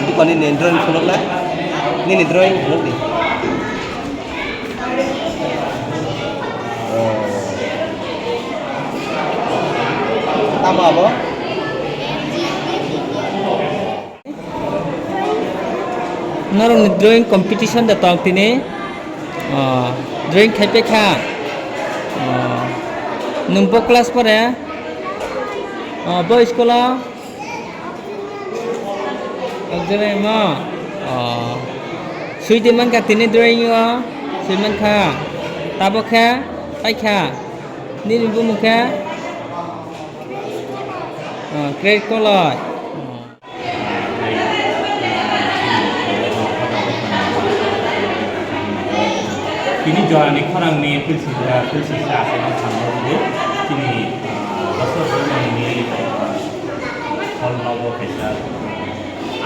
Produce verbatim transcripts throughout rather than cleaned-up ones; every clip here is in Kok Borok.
Bukani ni drawing khuluk na? Nini drawing khuluk di. Oh. Tamo abo? Norokni drawing competition da tong tini. Oh, drawing khai paikha. Oh, nwng bo class pore? Oh, bo school o? Exam mo? Oh. Sui di mankha tini drawing o? Sui mankha. Tabok khe? Paikha. Nini bumung khe? Oh, Great Koloi. Oh. Tini jorani khorangni pilsi, pilsi sa aswk no thangwi chini, ah, bosor bwrwini, ah, hol nogo kaisa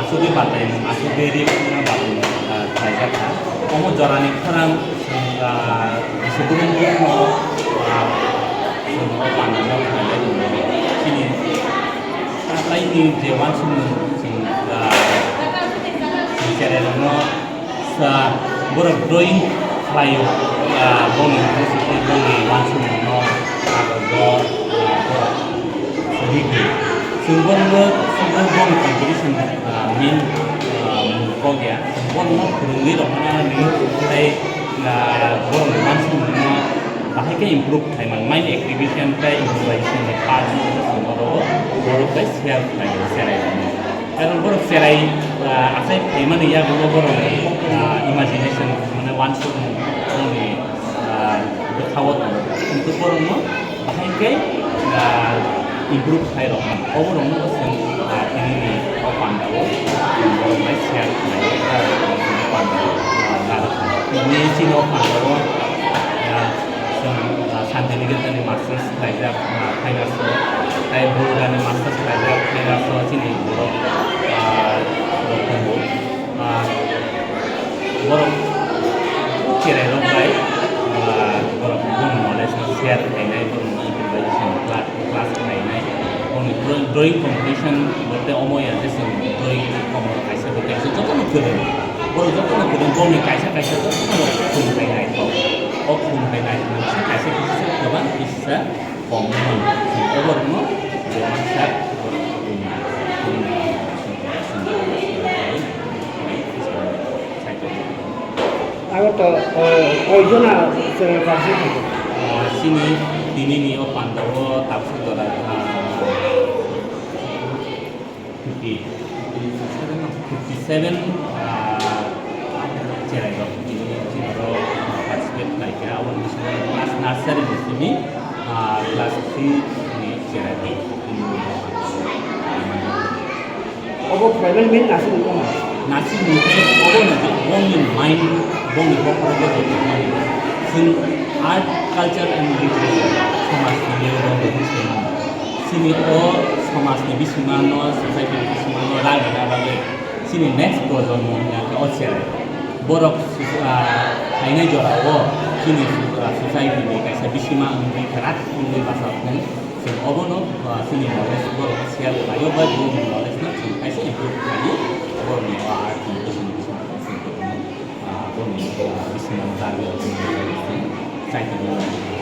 aswkwi batai, aswkwi ri batai, ah, khlaijak kha. Omo jorani khorang, ah, Iswk bwrwini, ah, chini Taklaini je uansukmung chwng, ah, chwng cherairokno sa, borok drawing khlaio, ah, bongni bwswk tei bongni uansukmungno kagojo, ah, borok rikdi. Chwng borokno, chwng bongni competition, ah, main, ah, mung kok ya. Chwng borokno phwrwngwi rwkna nini tei, ah, borokni uansukmungno bahai khe improve khlai man, mind activation tei improvisation ni part no chwng oro borok bai share khlai o cherai rok no. Karon borok cherai, ah, achai phaimani yagulo borok ni, ah, imagination mane uansukmung borok ni, ah, bwkha o tongo. Kintu borok no bahai khe, ah, improve khlai rok man. Obo rok no chwng, ah, tini ni o panda o borok bai share khlai o, ah, panda o, ah, narwk. Tini chini o panda o, ah, Chwng, ah, Santiniketan ni masters khlaijak, ah, finance o, tei Buruda ni masters khlaijak finance o chini borok, ah, rok tongo. Ah, borok cherai rok bai, ah, borok boni knowledge no share khlainai, borok no improvisation class, class khlainai, boni drawing, drawing competition bolte omo ya je chwng drawing omo kaisa bo kaisa jotono kwrwng, borok jotono kwrwng, boni kaisa kaisa jotono khum khlainai. O khum hai nai, nang se kaisa kisa kwbang kisa kok nang. Obo rwngno je mansa borok khum, khum, khum, khum, khum, khum, Abo to, o, koi jona chwng parsi khaikha? Ah, chini tini ni o panda o tabuk jora, ah, Fifty, fifty seven, no? Fifty seven, ah, cherai rok, tini, tini oro participate khlai kha. Aboni bisingo class nursery ni simi, ah, class three ni cherai rok. Obo khlaimani main nasing wngkha? Nasing wngkha obo no je bongni mind, bongni bokhorogo je tongmani. Chwng art, culture and literature, somaj ni mero rok ni simi. Chini o somajni bisimano, society ni bisimano rang rwna bagwi chini next projonmo wngya khe o cherai. Borok, ah, phainai jorao chini, ah, society ni kaisa bisima wngwi kwrak wngwi bacha thung. Chwng obono, ah, chini knowledge borok share khlaio bai boni knowledge no chwng kaisa improve khlaiwi borokni o art ni bisimano chwng, ah, boni, ah, bisimano rang rwna bagwi chwng chai tongo.